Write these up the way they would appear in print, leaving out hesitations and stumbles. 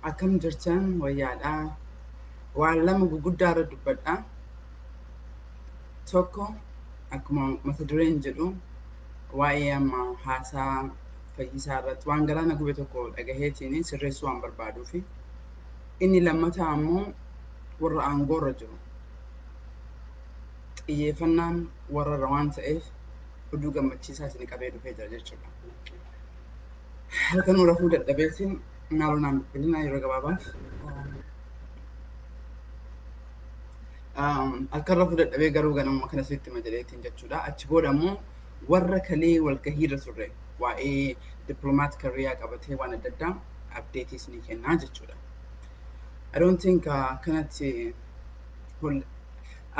Akkam jirtan wayyaadhaa. Waan lama gurguddaa irra dubbadha. Tokko akkuma mata dureen jedhu waa'ee amma haasaa Fayyisaa irratti waan galaana gube tokko dhagaheetiin sirreessuu waan barbaaduufi. Inni lammataa ammoo warra aangoo irra jiru. Xiyyeeffannaan warra irra waan ta'eef oduu gammachiisaa isin qabee dhufee jira jechuudha. Halkanuu rafuu dadhabeetiin maaloo naan bilbilinaa yeroo gabaabaaf. Halkan rafuu dadhabee garuu ganamuma kana sitti hima jedheetiin jechuudha. Achi booda ammoo warra kalee walgahii irra turre waa'ee dippiloomaat kariyaa qabatee waan adda addaa abdeetii isinii kennaa jechuudha. I don't think kanatti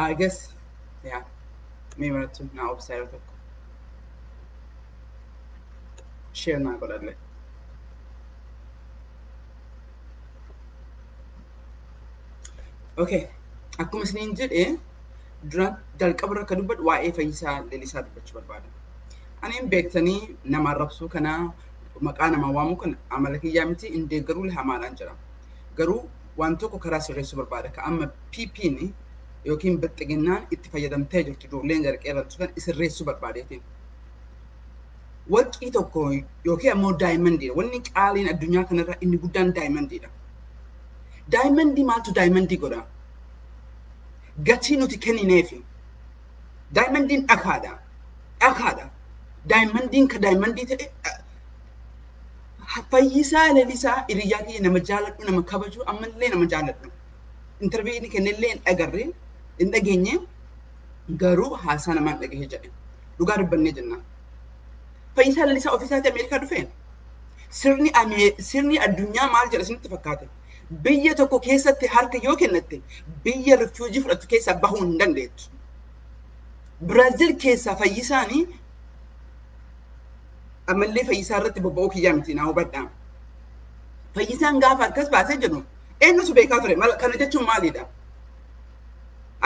I guess yeah mee marattu naa obsaa yeroo tokko share naa godhallee. Okay. Akkuma isiniin jedhe dura jalqaba irra akka dubbadhu waa'ee Fayyisaa Leellisaa dubbachuu barbaada. Ani hin beektanii nama arrabsuu kana maqaa namaa waamuu kana amala kiyyaa miti hin deeggaruu hamaadhaan jira. Garuu waan tokko karaa sirreessuu barbaada. Ka amma PP'n yookiin Bilxiginnaan itti fayyadamtee jirtu ijoolleen jalqeerrantu kan sirreessuu barbaadeetiin. Warqii tokko yookiin ammoo daayimandiidha. Wanni qaaliin addunyaa kanarra inni guddaan daayimandiidha. Daayimandii maaltu daayimandii godha? Gatii nuti kennineefi. Daayimandiin dhakaadha. Dhakaadha. Daayimandiin ka daayimandii ta'e Fayyisaa Lalisaa hiriyyaa kiyya nama jaaladhu, nama kabaju, ammallee nama jaaladhu. Intarvii inni kennellee hin agarre, hin dhageenye, garuu haasaa namaan dhagahe jedhe. Dhugaa dubbannee jenna. Fayyisaa Lalisaa ofiisaatii Ameerikaa dhufee sirni sirni addunyaa maal jedha isinitti fakkaate? Biyya tokko keessatti harka yoo kennatte biyya rifuujii fudhattu keessaa bahuu hin dandeettu. Biraazil keessaa Fayyisaanii ammallee Fayyisaa irratti bobba'uu kiyyaa miti naa hubadhaa. Fayyisaan gaafa akkas baasee jedhu eenyutu beekaa ture? Kana jechuun maalidha?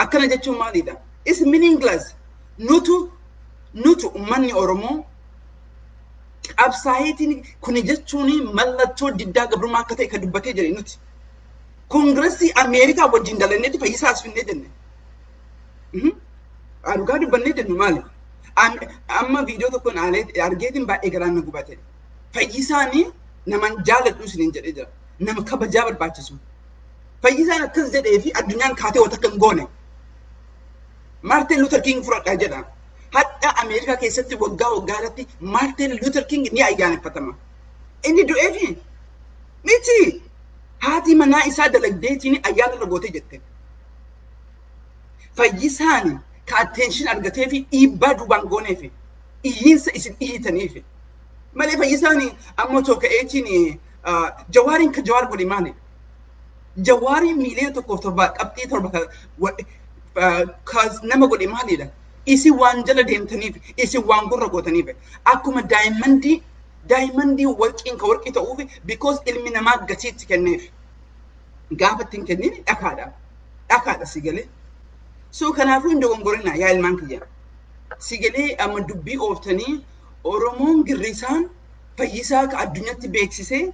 Akkana jechuun maalidha? Is meaningless. Nutu uummanni Oromoo qabsaayeetiin kuni jechuun mallattoo diddaa gabrummaa akka ta'e kan dubbatee jire nuti. Koongiressii Ameerikaa wajjin dalanneetti Fayyisaa as finnee jenne. Dhugaa dubbannee jennu maali? Amma viidiyoo tokkoon argeetiin baay'ee garaan na gubate. Fayyisaanii naman jaaladhu isiniin jedhee jira. Nama kabajaa barbaachisu. Fayyisaan akkas jedhee fi addunyaan kaatee wanta akka hin goone. Maartin Luther King fudhadhaa jedha. Hadha Ameerikaa keessatti waggaa waggaa irratti Maartin Luther King ni ayyaaneffatama. Inni du'eefi miti. Haati manaa isaa dalagdeetiin ayyaana irra gootee jette. Fayyisaan ka attention argatee fi dhiibbaa duubaan gooneefi iyyiinsa isin iyyitaniifi. Malee Fayyisaan amma otoo ka'eetiin Jawaariin ka Jawaar godhe maali? Jawaariin miiliyoona 1.7 ka nama godhe maalidha? Isin waan jala deemtaniif, isin waan gurra gootaniif. Akkuma daayimandii warqiin ka warqii ta'uuf because ilmi namaa gatii itti kenneef. Gaafa itti hin kennin dhakaadha. Dhakaadha si galee. So kanaafuu hin dogongorinaa yaa ilmaan kiyya. Si galee amma dubbii ooftanii Oromoon girrisaan Fayyisaa ka addunyatti beeksisee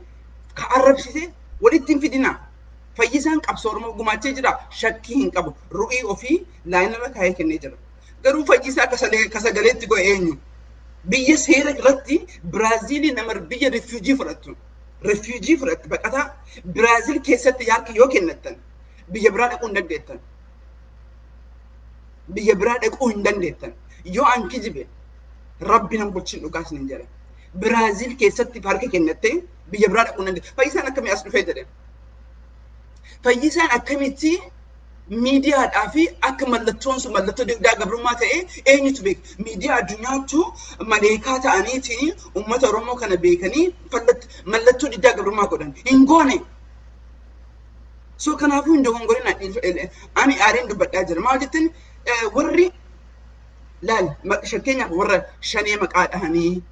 ka arrabsise walitti hin fidinaa. Fayyisaan qabsoo Oromoo gumaachee jira shakkii hin qabu. Ru'ii ofii laayinarra kaa'ee kennee jira. Garuu Fayyisaa ka sagaleetti godhe eenyu? Biyya seera irratti Biraaziilii nama biyya rifuujii fudhattu. Rifuujii fudhatti baqataa Biraaziil keessatti harka yoo kennattan biyya biraa dhaquu hin dandeettan. Biyya biraa dhaquu hin dandeettan. Yoo an kijibe Rabbi nan bulchin dhugaa isiniin jedha. Biraaziil keessatti harka kennattee biyya biraa dhaquu hin dandeettu. Fayyisaan akkamii as dhufee jedhe. Fayyisaan akkamitti miidiyaadhaa fi akka mallattoon sun mallattoo diddaa gabrummaa ta'e eenyutu beeka? Miidiyaa addunyaattu maleekaa ta'aniitiin uummata Oromoo kana beekanii mallattoo diddaa gabrummaa godhan. Hin goone. So kanaafuu hin dogongorina. Ani aareen dubbadhaa jira. Maal jettan warri laal fakkeenyaaf warra shanee maqaa dhahanii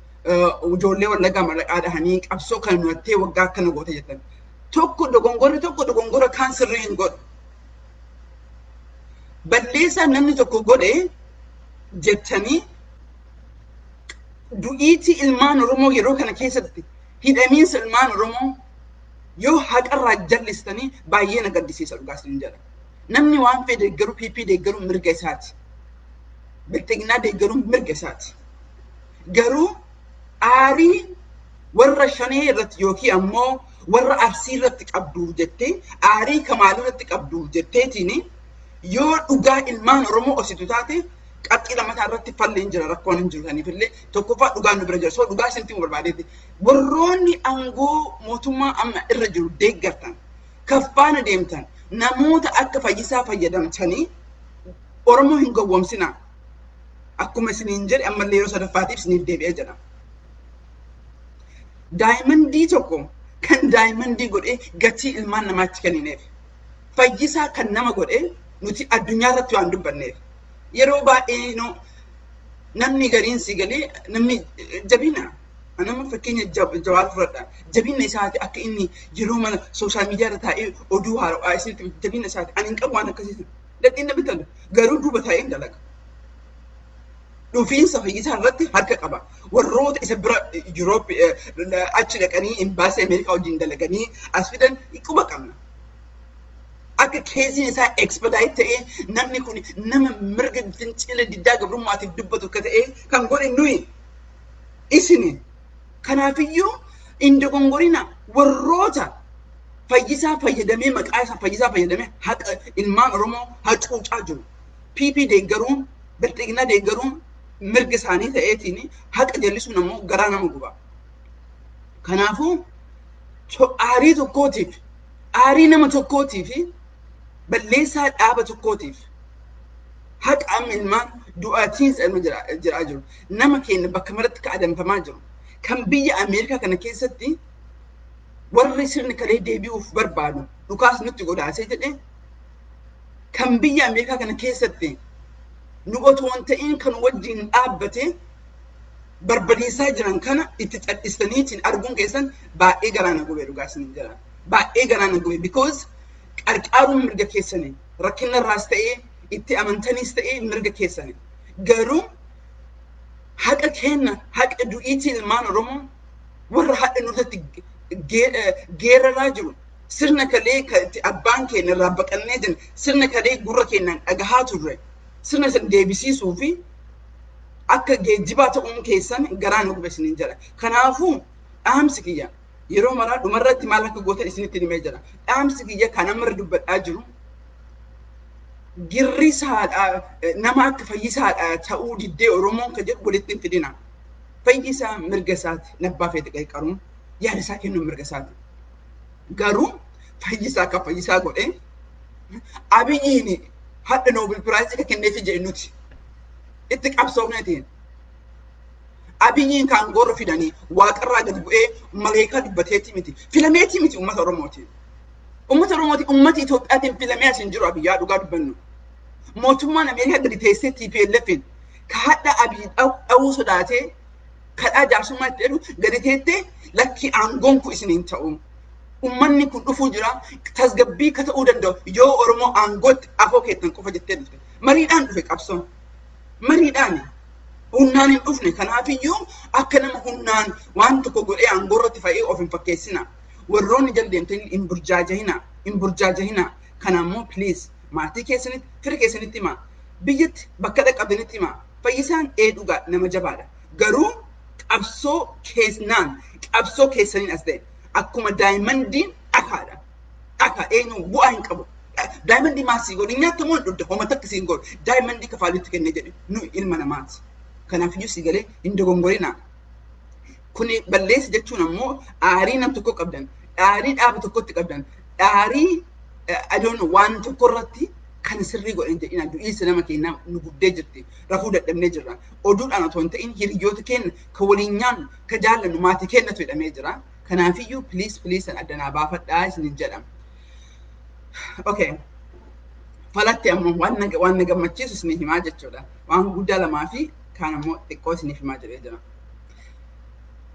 ijoollee Wallaggaa maqaa dhahanii qabsoo kana nuwattee waggaa akkana goote jettan. Tokko dogongorri tokko dogongora kaan sirrii hin godhu. Balleessaa namni tokko godhe jettanii du'iitii ilmaan Oromoo yeroo kana keessatti hidhamiinsa ilmaan Oromoo Yoo haqarraa jallistanii baay'ee na gaddisiisa, dhugaa isin jedha. Namni waan fedhe deeggaruu, PP deeggaruu mirga isaati. Bilxiginnaa deeggaruun mirga isaati. Garuu aarii warra Shanee irratti yookiin ammoo warra Arsii irratti qabduuf jettee, aarii Kamaalii irratti qabduuf jetteetiin yoo dhugaa ilmaan Oromoo ositu taate, qabxii lammataa irratti falli hin jira, rakkoon hin jiru. Saniif illee tokkoffaa dhugaan nu bira jira. So dhugaa isinitti himuu barbaadeeti. Warroonni aangoo mootummaa amma irra jiru deeggartan, kaffaana deemtan, namoota akka Fayyisaa fayyadamtanii Oromoo hin gowwoomsinaa. Akkuma isiniin jedhe, ammallee yeroo sadaffaatiif isiniif deebi'ee jedha. Diamondii tokko kan diamondii godhee gatii ilmaan namaatti kennineef. Fayyisaa kan nama godhee nuti addunyaa irratti waan dubbanneef. Yeroo baay'ee no, namni gariin si galee namni jabina. Nama fakkeenya Jawaar fudhadha. Jabina isaati akka inni yeroo mana social media irra taa'ee oduu haaraa isinitti, jabina isaati. Ani hin qabu waan akkasii. Dadhiin namni tolu. Garuu duuba taa'ee hin dalaga. Dhufiinsa Fayyisaa irratti harka qaba. Warroota isa bira Yuroop achi dhaqanii imbaasii Ameerikaa wajjin dalaganii as fidan quba qabna. Akka caseiin isaa expedite ta'ee, namni kun nama mirga fincila diddaa gabrummaatiif dubbatu akka ta'e kan godhe nuyi isini. Kanaafiyyuu hin dogongorina. Warroota Fayyisaa fayyadamee, maqaa isaa Fayyisaa fayyadamee haqa ilmaan Oromoo hacuucaa jiru. PP deeggaruun, Bilxiginnaa deeggaruun mirga isaanii ta'eetiin, haqa jallisuun ammoo garaa nama guba. Kanaafuu aarii tokkootiif, aarii nama tokkootiif, balleessaa dhaaba tokkootiif haqa amma ilmaan du'aatiinsa ilma jiraa jiru. Nama keenya bakka maratti ka adamfamaa jiru. Kan biyya Ameerikaa kana keessatti warri sirni kalee deebi'uuf barbaadu dhukaas nutti godaasee jedhee, kan biyya Ameerikaa kana keessatti nu otoo hin ta'in kan wajjin dhaabbate barbadeessaa jiran kana itti cal'istaniitiin arguun keessan baay'ee garaa na gube, dhugaa isiniin jedha. Baay'ee garaa na gube, because qarqaaruun mirga keessanii, rakkina irraas ta'ee itti amantaniis ta'ee mirga keessanii. Garuu haqa kenna, haqa du'iitii ilmaan Oromoo warra hadha nurratti geeraraa jiru, sirna kalee itti abbaan keenya irraa baqannee jiran, sirna kalee gurra keenyaan dhagahaa turre, sirna san deebisiisuu fi akka geejjibaa ta'uun keessan garaa nu gube isiniin jedha. Kanaafuu dhaamsi kiyya yeroo maraa dhumarratti maal akka gootan isinitti himee jira. Dhaamsi kiyya kan amma irra dubbadhaa jiru, girrisaadha, nama akka Fayyisaadha ta'uu diddee Oromoon kan jedhu walitti hin fidina. Fayyisaa mirga isaati, nabbaa feete qarqaruun, yaada isaa kennuun mirga isaati. Garuu Fayyisaa akka Fayyisaa godhee, Abiyyiin hadha Nobel Prizeii kan kenneefi jedhe nuti itti qabsoofneetiin. Abiyyiin kan gorra fidanii waaqarraa gadi bu'ee maleekaa dubbateetii miti. Filameetii miti uummata Oromootiin. Uummata Oromootiin, uummata Itoophiyaatiin filamee as hin jiru Abiyyaa, dhugaa dubbannu. Mootummaan Ameerikaa gadi teessee TPLFin ka hadha Abiy dhawuu sodaatee kadhaa jaarsummaa itti jedhu gadi teettee, lakkii, aangoon kun isin hin ta'u. Uummanni kun dhufuu jira, tasgabbii ka ta'uu danda'u yoo Oromoo aangootti afoo keettan qofa jettee dhufte. Mariidhaan dhufe qabsoon. Mariidhaan. Humnaan hin dhufne. Kanaafiyyuu akka nama humnaan waan tokko godhee aangoo irratti fa'ee of hin fakkeessina. Warroonni jala deemtanii hin burjaajahina. Hin burjaajahina. Kana immoo please maatii keessanitti, fira keessanitti himaa. Biyyatti bakka dhaqqabdanitti himaa. Fayyisaan ee dhugaa nama jabaadha. Garuu qabsoo keessnaan, qabsoo keessaniin as ta'e, akkuma diamondiin dhakaadha. Dhakaa eenyu bu'aa hin qabu. Diamondii maal sii godhu? Nyaata moo dhugda? Homa takka siin godhu. Diamondii kafaalitti kennee jedhe nu ilma namaati. Kanaafiyyuu si galee hin dogongorinaa. Kuni balleessa jechuun ammoo aarii nam tokko qabdan, aarii dhaaba tokkotti qabdan, aarii adoon waan tokko irratti kan sirrii godhan jedhina. Du'iinsa nama keenyaa nu gubdee jirti. Rafuu dadhabnee jirra. Oduudhaan otoo hin ta'in hiriyoota keenya kan waliin nyaannu, kan jaallannu, maatii keenyatu hidhamee jira. Kanaafiyyuu please, please addanaa baafadhaa isinin jedha. Okay. Falatti ammoo waan na gammachiisu isinii himaa jechuudha. Waan guddaa lamaa fi kaan ammoo xiqqoo isiniif himaa jedhee jira.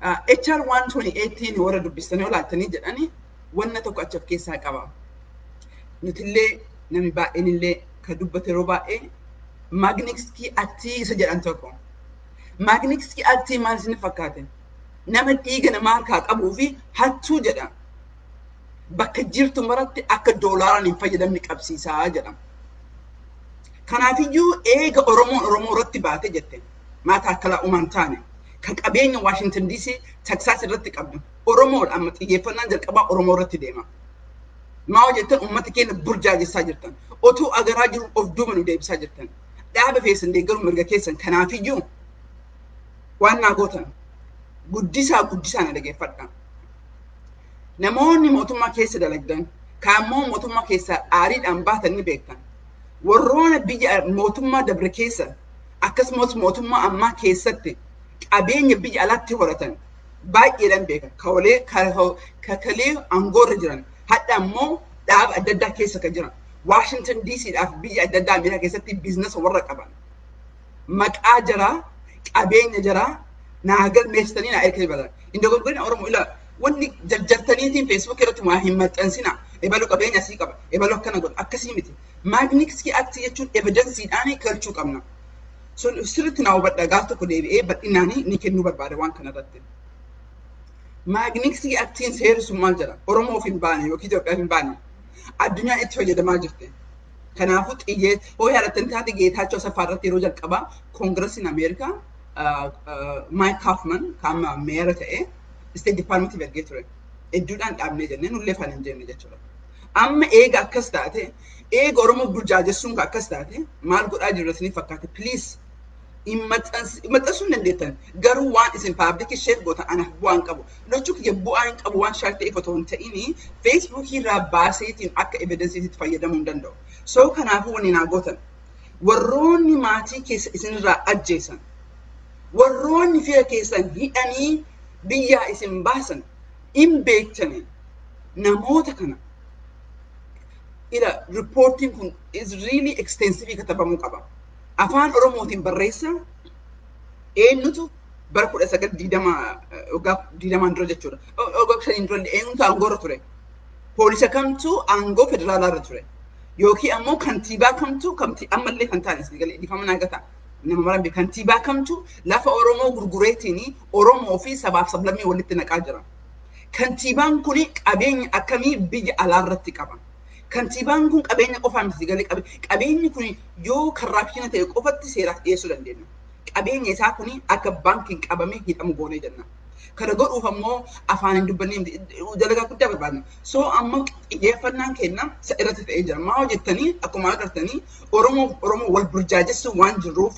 HR 128 warra dubbistanii olaaltanii jedhanii wanna tokko achi of keessaa qaba. Nutillee namni baay'een illee kan dubbate yeroo baay'ee Magnitsky Actii isa jedhan tokko. Magnitsky Actii maal isin fakkaate? Nama dhiiga namaa harkaa qabuu fi hattuu jedha. Bakka jirtu maratti akka doolaaraan hin fayyadamne qabsiisaa jedhama. Kanaafiyyuu eega Oromoon Oromoo irratti baate jette maata akkalaa uumaan taane kan qabeenya Washington DC, Texas irratti qabdu Oromoodha. Amma xiyyeeffannaan jalqabaa Oromoo irratti deema. Maa jettan? Uummata keenya burjaajessaa jirtan. Otuu agaraa jiru of duuba nu deebisaa jirtan. Dhaaba keessan deeggaruu mirga keessan. Kanaafiyyuu waan naa gootan guddisaa guddisaa na dhageeffadha. Namoonni mootummaa keessa dalagdan kaammoo mootummaa keessaa aariidhaan baatan ni beektan. Warroona biyya mootummaa dabre keessa akkasumas mootummaa ammaa keessatti qabeenya biyya alaatti horatan baay'eedhaan beeka. Kawalee kakalee aangoorra jiran hadha ammoo dhaaba adda addaa keessa kan jiran. Washington DCdhaaf biyya adda addaa Ameerikaa keessatti business warra qaban. Maqaa jaraa, qabeenya jaraa naa galmeessitanii naa erga balan. Hin dogoggorina Oromoo, ilaa, wanni jarjartaniitiin Facebook irratti waa hin maxxansina. Ebalu qabeenya asii qaba. Ebalu akkana godha. Akkasii miti. Magnitsky Act jechuun evidenceiidhaan galchuu qabna. Sun sirriitti naa hubadha. Gaaf tokko deebi'ee bal'inaan ni kennuu barbaada waan kanarratti. Magnitsky Actiin seerri sun maal jedha? Oromoof hin baane yookiin Itoophiyaaf hin baane. Addunyaan itti fayyadamaa jirti. Kanaafuu xiyyee hoo yaadattan taate, Geetaachoo Asaffaa irratti yeroo jalqabaa Koongiresiin Ameerikaa Mike Coffman kan mayor ta'e State Department ergee ture. Hedduudhaan dhaabnee jennee nullee afaan hin jenne jechuudha. Amma eega akkas taate, eega Oromoo burjaajessuun akkas taate, maal godhaa jirra isiniif fakkaate? Please, maxxansuu hin dandeettan, garuu waan isin public share gootan anaaf bu'aa hin qabu. Lachuu kiyya bu'aa hin qabu. Waan share ta'eef otoo hin ta'ini Facebookii irraa baaseetiin akka evidenceiitti fayyadamuu hin danda'u. So kanaafuu wanni naa gootan, warroonni maatii keessa isinirraa ajjeesan, warroonni fira keessan hidhanii biyyaa isin baasan hin beektani namoota kana. Ila, reportiin kun is really extensive, katabamuu qaba. Afaan Oromootiin barreessa. Eenyutu bara 1920, waggaa 20n dura jechuudha. Waggaa 5n dura eenyutu aangoorra ture? Poolisa kamtu aangoo federaalaa irra ture? Yookiin ammoo kantiibaa kamtu kamti ammallee kan taane isin galee dhiifama naa gata. Nama maran kantiibaa kamtu lafa Oromoo gurgureetiin Oromoo fi sabaaf sablammii walitti naqaa jira? Kantiibaan kun qabeenya akkamii biyya alaa irratti qaba? Kantiibaan kun qabeenya qofaa miti galee qabe. Qabeenyi kun yoo corruption ta'e qofatti seeraaf dhiyeessuu dandeenya. Qabeenya isaa kun akka baankiin qabamee hidhamu goonee jenna. Kana godhuuf ammoo afaan hin dubbanne dalagaa guddaa barbaadna. So amma xiyyeeffannaan keenya isa irratti ta'ee jira. Maa hojjettanii akkuma agartanii Oromoo wal burjaajessuu waan jirruuf,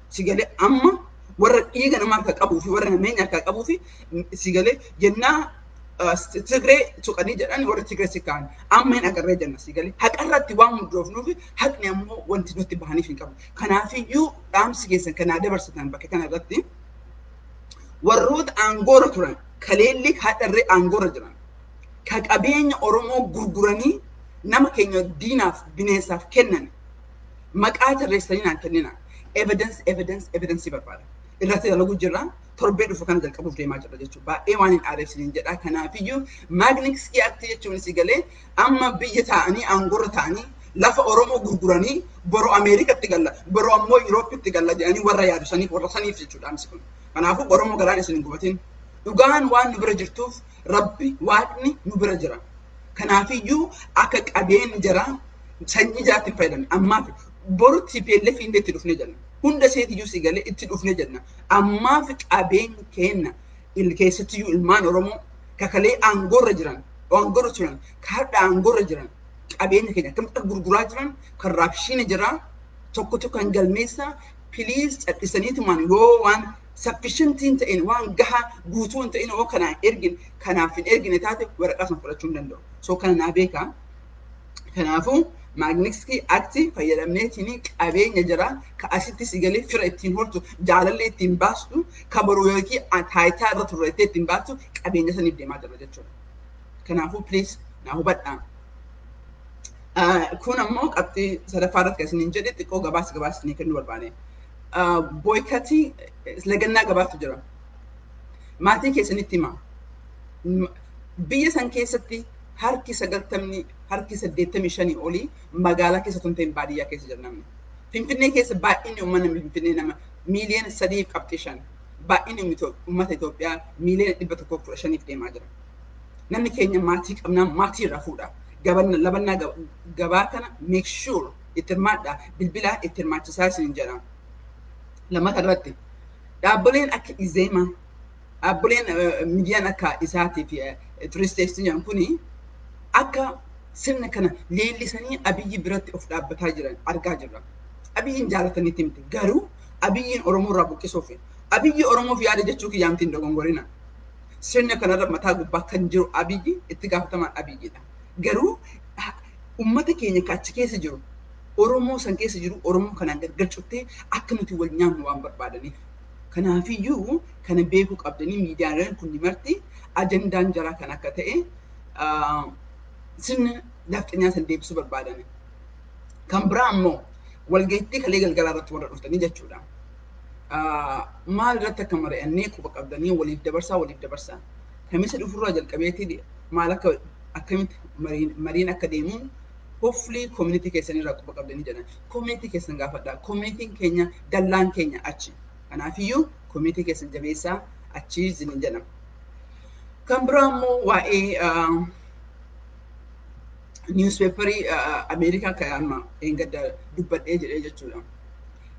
si galee, amma warra dhiiga namaa harka qabuu fi warra nameenya harka qabuu fi, si galee, jennaa Tigree tuqanii jedhan warra Tigree si ka'an amma hin agarree jenna. Si galee, haqarratti waan hundoofnuuf haqni ammoo wanti nutti bahaniif hin qabu. Kanaafiyyuu dhaamsi keessan kanaa dabarsitan bakka kana irratti warroota aangoorra turan, kaleelli hadharree aangoorra jiran, ka qabeenya Oromoo gurguranii nama keenya diinaaf bineensaaf kennan maqaa tarreessanii naan kennina. Evidence, evidence, evidence barbaada. Irratti dalaguu jirra. Torbee dhufu kana jalqabuuf deemaa jirra jechuudha. Baay'ee waan hin aareefsiniin jedha. Kanaafiyyuu Magnitsky Act jechuun si galee amma biyya taa'anii aangoorra taa'anii lafa Oromoo gurguranii boru Ameerikatti galla, boru ammoo Yuroopitti galla jedhanii warra yaadu saniif, warra saniif jechuudha dhaamsi kun. Kanaafuu Oromoo garaan isin hin gubatin. Dhugaan waan nu bira jirtuuf Rabbi Waaqni nu bira jira. Kanaafiyyuu akka qabeenyi jara sanyii jaraatti hin fayyadamne. Ammaaf boru TPLF illee itti dhufnee jenna. Hunda isheetiyyuu si galee itti dhufnee jenna. Ammaaf qabeenyi keenya keessattiyyuu ilmaan Oromoo kakalee aangoorra jiran, aangoorra turan, kaadha aangoorra jiran, qabeenya keenya akkamitti akka gurguraa jiran, corruption jira, tokko tokko kan galmeessa. Please, cal'isaniitumaan yoo waan sufficient hin ta'in, waan gahaa guutuu hin ta'in yoo kanaan ergin kanaaf hin ergine taate, waraqaa sana fudhachuu hin danda'u. So kana naa beekaa. Kanaafuu Magnitsky Act fayyadamneetiin qabeenya jira ka asitti si galee fira ittiin hortu, jaalallee ittiin baastu, ka boru yookiin taayitaa irra turreettee ittiin baastu, qabeenya saniif deemaa jira jechuudha. Kanaafuu please naa hubadhaa. Kun ammoo qabxii sadaffaa irratti kan isiniin jedhe xiqqoo gabaasa gabaasa isinii kennuu barbaade. Boycottii, lagannaa gabaatu jira. Maatii keessanitti himaa. Biyya san keessatti harki 90, harki 85 olii magaalaa keessa tun ta'in baadiyyaa keessa jira namni. Finfinnee keessa baay'inni uummanni Finfinnee nama miiliyoona 3.5. Baay'inni uummata Itoophiyaa miiliyoona 115f deemaa jira. Namni keenya maatii qabnaa, maatii irraa fuudha. Labannaa gabaa kana make sure itti hirmaadhaa, bilbilaa itti hirmaachisaa isin jedha. Lammata irratti dhaabbileen akka Izeemaa, dhaabbileen miidiyaan akka isaatii fi turisteessi jedhan kuni akka sirna kana leellisanii Abiyyi biratti of dhaabbataa jiran argaa jirra. Abiyyiin jaalataniitti miti, garuu Abiyyiin Oromoo irraa buqqisuuf. Abiyyi Oromoof yaada jechuu kiyyaa miti, hin dogongorina. Sirna kanarra mataa gubbaa kan jiru Abiyyi, itti gaafatamaan Abiyyidha. Garuu uummata keenya kan achi keessa jiru, Oromoo san keessa jiru, Oromoo kanaan gargar cuttee akka nuti wal nyaannu waan barbaadaniif. Kanaafiyyuu kana beekuu qabdanii, miidiyaaleen kun marti ajandaan jaraa kan akka ta'e sirna nafxanyaa san deebisuu barbaadan. Kan biraa ammoo walgaittii kalee galgalaa irratti warra dhuftanii jechuudha. Maal irratti akka mari'annee quba qabdanii waliif dabarsaa, waliif dabarsaa. Kamisa dhufurraa jalqabeetii maal akka akkamitti mariin akka deemu hopefully community keessan irraa quba qabdanii jedhan. Community keessan gaafadhaa. Communityn keenya, dallaan keenya achi. Kanaafiyyuu community keessan jabeessaa achi isiniin jedhama. Kan biraa immoo waa'ee newspaperii Ameerikaa kan amma eengadda dubbadhee jedhee jechuudha.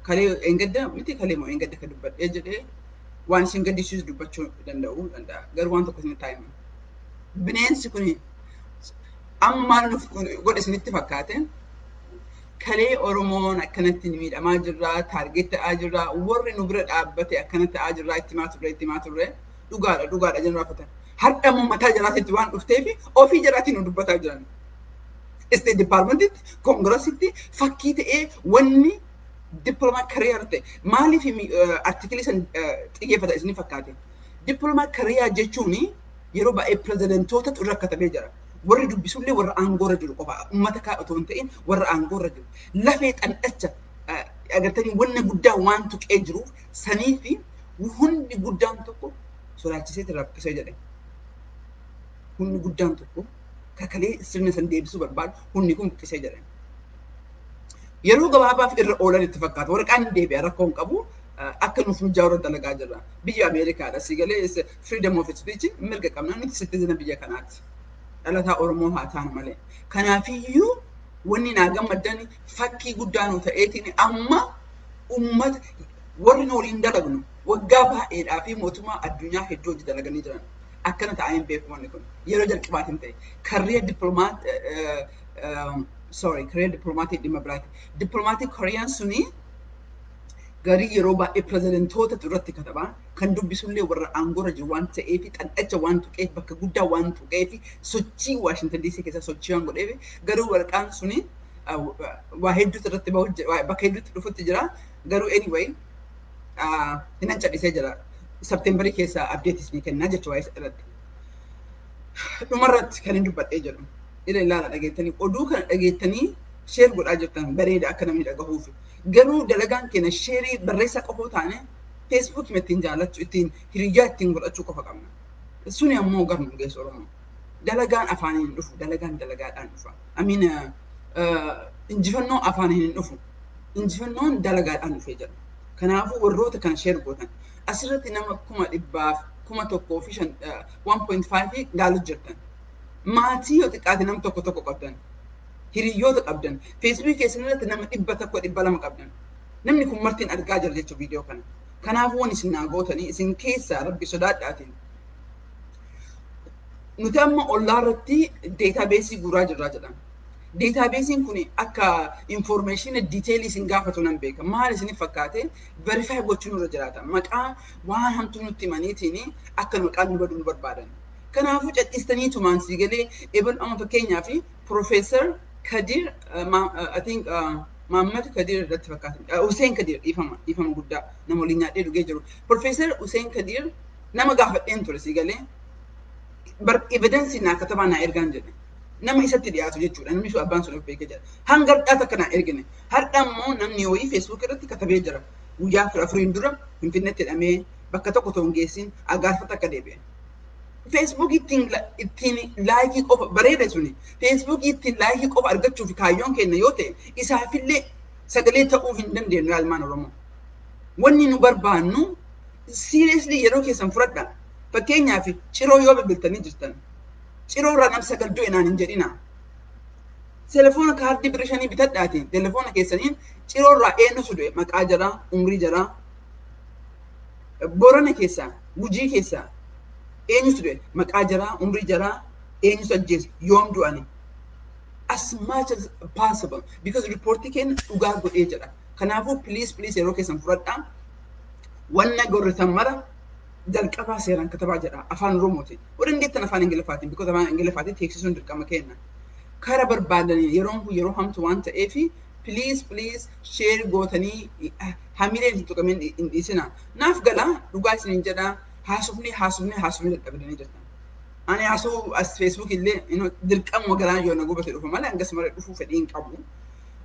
Kalee eengadda miti, kalee moo eengadda kan dubbadhee jedhee waan isin gaddisiisu dubbachuu danda'uu danda'a. Garuu waan tokko isin taa'ima. Bineensi kun amma maal nuuf godhe isinitti fakkaate? Kalee Oromoon akkanatti miidhamaa jirra, target ta'aa jirra, warri nu bira dhaabbate akkana ta'aa jirra, itti himaa turre, itti himaa turre, dhugaadha, dhugaadha jennu raafatan. Har'a immoo mataa jaraatitti waan dhufteef ofii jaraatiin nu dubbataa jiran. State Departmentitti, Congressitti fakkii ta'ee wanni diplomat career ta'e maaliif articleii san xiyyeeffata isin fakkaate? Diplomat career jechuun yeroo baay'ee pirezidantootatu irra katabee jira. Warri dubbisullee warra aangoorra jiru qofa. Uummata kaa otoo hin ta'in warra aangoorra jiru. Lafee xandhacha agartanii wanna guddaa waan tuqee jiruuf sanii fi hundi guddaan tokko sodaachisee rakkisee jedhe. Humni guddaan tokko kakalee sirna san deebisuu barbaadu humni kun buqqisee jedhe. Yeroo gabaabaaf irra oolan itti fakkaata. Waraqaan hin deebi'a, rakkoo hin qabu. Akka nuuf mijaa'u irra dalagaa jirra. Biyya Ameerikaadha. Si galee freedom of speech mirga qabna. Nuti citizen biyya kanaati. Dhalataa Oromoo haa taanu malee. Kanaafiyyuu wanni naa gammaddan fakkii guddaa nu ta'eetiin amma uummata warri nu waliin dalagnu waggaa baay'eedhaa fi mootummaa addunyaa hedduu hojii dalaganii jiran. Akkana ta'anii hin beeku wanni kun. Yeroo jalqabaatiin ta'e. Career diplomat, sorry, career diplomatii dhimma biraati. Diplomatic career suni garii yeroo baay'ee pirezidantootatu irratti katabaa, kan dubbisullee warra aangoorra jiru waan ta'eef, xandhacha waan tuqeef, bakka guddaa waan tuqeef, sochii Waashintan DC keessa sochii waan godheef. Garuu waraqaan suni waa hedduutu irratti bahu, bakka hedduutti dhufutti jira. Garuu anyway hinan cadhisee jira. Septemberii keessa updateis ni kennaa jechuudha waa'ee irratti. Dhumarratti kan hin dubbadhee jedhu. Ila ilaala, dhageettanii oduu kana dhageettanii share godhaa jirtan, bareeda akka namni dhagahuuf. Garuu dalagaan keenya shareii barreessaa qofa taane Facebookii ittiin jaallachuu, ittiin hiriyyaa ittiin godhachuu qofa qabna. Suni ammoo garnu geessu Oromoo. Dalagaan afaaniin hin dhufu, dalagaan dalagaadhaan dhufa. Amiin, injifannoo afaaniin hin dhufu. Injifannoon dalagaadhaan dhufee jira. Kanaafuu warroota kana share gootan asirratti nama 105,000, 1.5 gaalu jirtan. Maatii yoo xiqqaate nama tokko tokko qabdan. Hiriyoota qabdan. Facebookii keessan irratti nama 100, 200 qabdan. Namni kun martiin argaa jira jechuudha viidiyoo kana. Kanaafuu waan isin naa gootanii isin keessaa rabbi sodaadhaatiin. Nuti amma ollaa irratti databaseii guuraa jirraa jedhama. Databaseiin kun akka information detailii isin gaafatu nan beeka. Maal isiniif fakkaate? Verify gochuun irra jiraata. Maqaa waan hamtuu nutti himaniitiin akka maqaan nu badu nu barbaadan. Kanaafuu cadhistanii tumaan sii galee ebal amma fakkeenyaaf Profeesar Kadir, I think Mahammad Kadir irratti fakkaata. Hussein Kadir, dhiifama, dhiifama guddaa, nama waliin nyaadhee dhugee jiru. Profeesar Hussein Kadir nama gaafadheen ture sii galee. Evidenceii naa katabaa naa ergaan jedhe. Nama isatti dhiyaatu jechuudha. Namni sun abbaan sun of beekee jira. Hanga har'aa takka naa ergine. Har'a immoo namni wayii Facebook irratti katabee jira. Guyyaa 14n dura Finfinneetti hidhamee bakka tokko otoo hin geessin agaarfata akka deebi'e. Facebook ittiin likeii qofa bareeda suni. Facebook ittiin likeii qofa argachuuf kaayyoon keenya yoo ta'e, isaafillee sagalee ta'uu hin dandeenyu ilmaan Oromoo. Wanni nu barbaannu seriously yeroo keessan fudhadha. Fakkeenyaaf Ciroo yoo bilbiltanii jirtan. Ciroo irraa nam 9 du'e naan hin jedhina. Telefoona kaardii birrii 5 bitadhaati. Telefoona keessaniin Ciroo irraa eenyutu du'e? Maqaa jaraa, umrii jaraa. Borana keessaa, Gujii keessaa eenyutu du'e? Maqaa jaraa, umrii jaraa, eenyutu ajjeese, yoom du'ani? As much as possible, because reportii keenya dhugaa godhee jedha. Kanaafuu please, please, yeroo keessan fudhadhaa. Wanna gorritan mara jalqabaa seeraan katabaa jedha afaan Oromootiin. Yoo dandeettan afaan Ingiliffaatiin, because afaan Ingiliffaatiin teeksisuun dirqama kenna. Kara barbaadaniin yeroon kun yeroo hamtu waan ta'eef, please, please, share gootanii hamileen hin tuqamin hin dhiisina. Naaf gala, dhugaa isiniin jedha, haasofni haasofni haasofni dadhabdanii jirtan. Ani haasoo as Facebook illee dirqamuma galaan yoo na gubate dhufa malee hangas mara dhufuu fedhii hin qabu.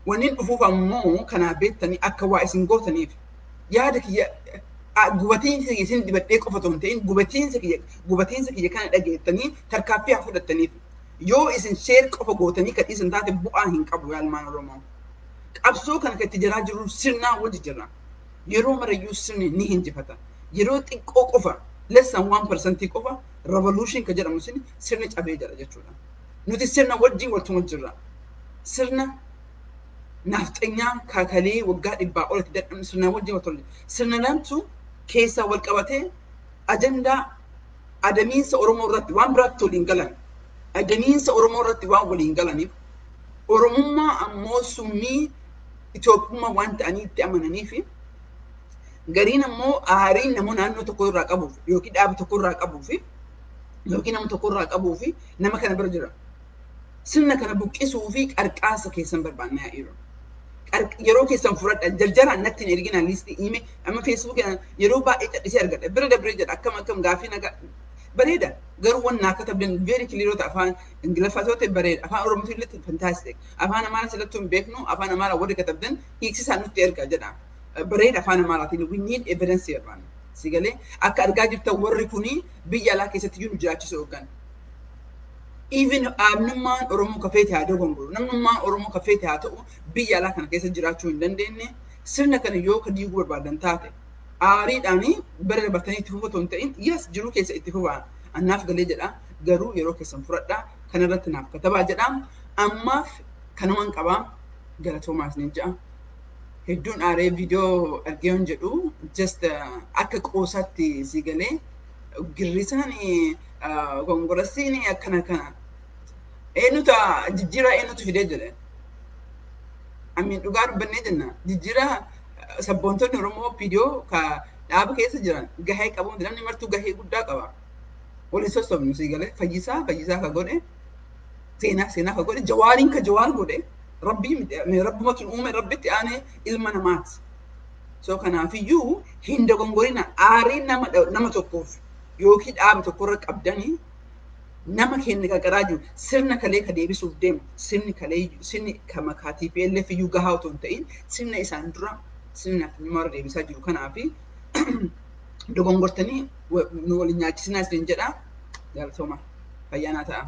Wanni dhufuuf ammoo kanaa beektanii akka waa isin gootaniif yaada kiyya gubatiinsa isin dibadhee qofa otoo hin ta'in, gubatiinsa kiyya kana dhageettanii tarkaaffii haa fudhattaniif. Yoo isin share qofa gootanii kan isin taate bu'aa hin qabu, yaalmaan Oromoo. Qabsoo kana kan itti jiraa jiru sirnaa wajji jirra. Yeroo marayyuu sirni ni hinjifata. Yeroo xiqqoo qofa, less than 1% qofa, revolution kan jedhamu sun sirni cabee jira jechuudha. Nuti sirna wajjin waltuma jirra. Sirna naafxanyaa kaakalee waggaa 100 olitti dadhabne sirna wajjin waltuma jirra. Sirna lamtu keessaa wal qabatee ajandaa adamiinsa Oromoo irratti waan biraatti waliin galan. Adamiinsa Oromoo irratti waan waliin galaniif, Oromummaa ammoo summii Itoophiyummaa waan ta'anii itti amananii fi gariin ammoo aariin nama naannoo tokko irraa qabuuf yookiin dhaaba tokko irraa qabuuf yookiin nama tokko irraa qabuu fi nama kana bira jira. Sirna kana buqqisuu fi qarqaasa keessan barbaannaa jiru. Yeroo keessan fudhadha, jarjaraan natti hin ergina liistii email. Amma Facebook yeroo baay'ee cadhisee argadha, bira dabree jedha. Akkam akkam, gaafii nagaa bareeda, garuu wanna akka tabdan very clear ta'e afaan Ingiliffaa yoo ta'e bareeda, afaan Oromoo illee fantastic, afaan Amaaraa sirrattuu hin beeknu, afaan Amaaraa warri katabdan hiiksisaan nutti erga jedha. Bareeda, afaan Amaaraatiin we need evidence barbaanna. Si galee, akka argaa jirtan warri kuni biyya alaa keessatti iyyuu nu jiraachisuu hoggan. Even dhaabnummaan Oromoo kafeete haa dogongoru. Namnummaan Oromoo kafeete haa ta'u, biyya alaa kana keessa jiraachuu hin dandeenye. Sirna kana yoo ka diiguu barbaadan taate, aariidhaanii bara dabartanii itti fufuu otoo hin ta'in, yes, jiruu keessa itti fufaa. Annaaf galee jedha, garuu yeroo keessan fudhadhaa, kanarratti naaf katabaa jedha. Ammaaf kanumaan qabaa, galatoomaa isiniin jedha. Hedduun aaree viidiyoo argee hin jedhu, just akka qoosaatti si galee girrisaan gongorasiin akkana kana. Eenyutu jijjiiraa, eenyutu fidee jedhe. Amiin, dhugaa dubbannee jenna. Jijjiiraa sabboontonni Oromoo viidiyoo ka dhaaba keessa jiran gahee qabu. Namni martuu gahee guddaa qaba. Waliin sossobnu, si galee, Fayyisaa Fayyisaa ka godhe, Seenaa Seenaa ka godhe, Jawaariin ka Jawaar godhe, rabbii rabbumatu uume, rabbitti aanee ilma namaati. So kanaafiyyuu hin dogongorina. Aarii nama tokkoof yookiin dhaaba tokkorra qabdanii nama keenya qarqaraa jiru, sirna kalee ka deebisuuf deemu, sirni kalee, sirni ka makaa TPLF iyyuu gahaa otoo hin ta'in, sirna isaan dura sirna nafxanyummaa deebisaa jiru. Kanaafi dogongortanii nu waliin nyaachisinaa isin jedha. Galatooma, fayyaanaa ta'a.